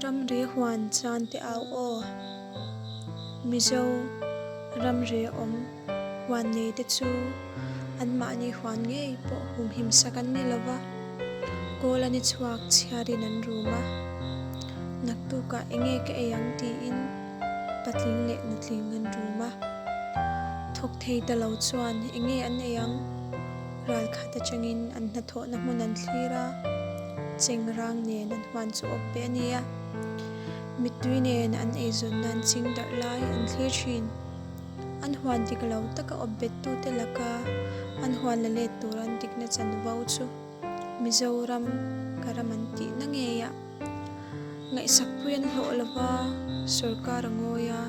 Ramri huan chan te au aw. Mizo ramri awm huan nei te chu anmahni huan ngei pawh humhim sak an ni lova, kawl a ni chhuak chhiarin an rum a. Naktukah enge ka ei ang tiin patling leh nutling an rum a. Thawk thei ta lo chuan enge an ei ang? Ralkhat atangin an hnathawhna hmun an thlir a, chengrang nen an huan chu awp beh a ni a. Mittui nen an eizawn nan ching darh lai an thlir thin. An huan dik lo taka awp bettute laka an huan la let tur an dikna chanvo chu Mizoram ka ram an tihna ngei a. Ngaihsakpui an hlawh lo va, sorkar a ngawi a,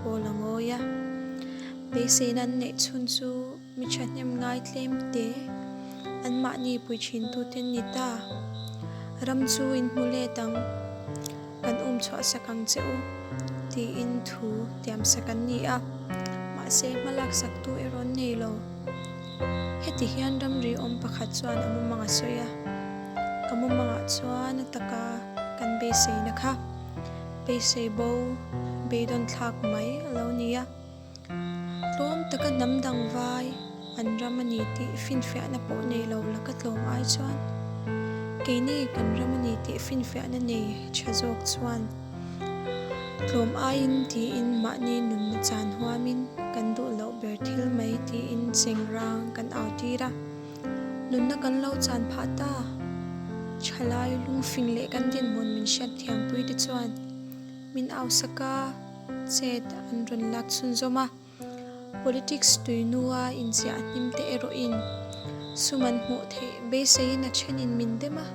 pawl a ngawi a. Beiseina an neih chhun chu Mi thahnem ngai tlem te, anmahni pui thintute an ni ta. Ram chu in hmu let ang, kan um chhuah sak ang che u, tiin thu tiam sak an ni a, mahse hmalak saktu erawh an nei lo. Heti hian ramri awm pakhat chuan a mumang a sawi a, Ka mumangah chuan a taka kan beiseina kha beisei bo beidawn thlak mai a lo ni a. Tlawm taka hnam dang vai an ram a ni tih finfiahna pawh nei lo laka tlawm ai chuan keini kan ram a ni tih finfiahna nei tha zawk chuan tlawm aiin tiin mahni nunna chan huamin kan duh loh ber thil mai tiin chengrang kan au tir a, nunna kan lo chan phah ta. Thalai lungfing leh kan dinhmun min hriatthiampui te chuan min au sak a. Chet an rawn lak chhunzawm a, politics tuinua inziah hnim te erawhin sum an hmuh theih beiseiin a thenin min dem a,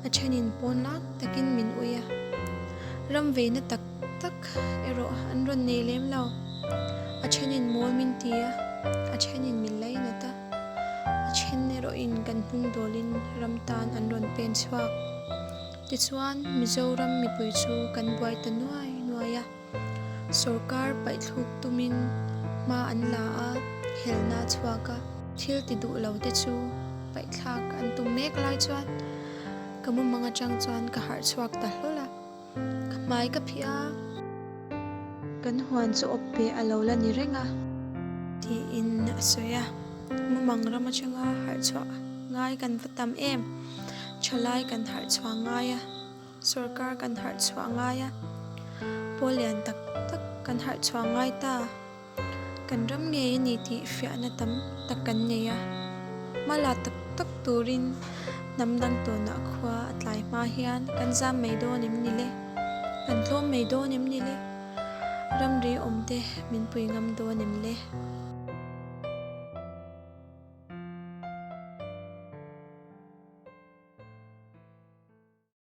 a thenin pawn lang takin min ui a. Ram veina tak tak erawh an rawn nei lem lo. A thenin mawl min ti a, a thenin min lainat a, a then erawhin kan hnung dawlin ram tan an rawn pen chhuak. Tichuan, Mizoram mipui chu kan buai ta nuai nuai a, sorkar paihthluk tumin hma an la a, helna a chhuak a, thil ti duh lo te chu paihthlak an tum mek lai chuan ka mumang atang chuan ka harh chhuak ta hlawl a, ka hmai ka phih a. Kan huan chu awp pe a lo la ni reng a. Tiin a sawi a. Mumang ram atanga harh chhuah ngai kan va tam em? Thalai kan harh chhuah ngai a, sorkar kan harh chhuah ngai a, pawl lian tak tak kan harh chhuah ngai ta. Kan ram ngei a ni tih fiahna tam tak kan nei a, hma la tak tak turin hnam dang tawnah khua a tlai hma hian kan zam mai dawn em ni le? Kan tlawm mai dawn em ni le? Ramri awmte min pui ngam dawn em le?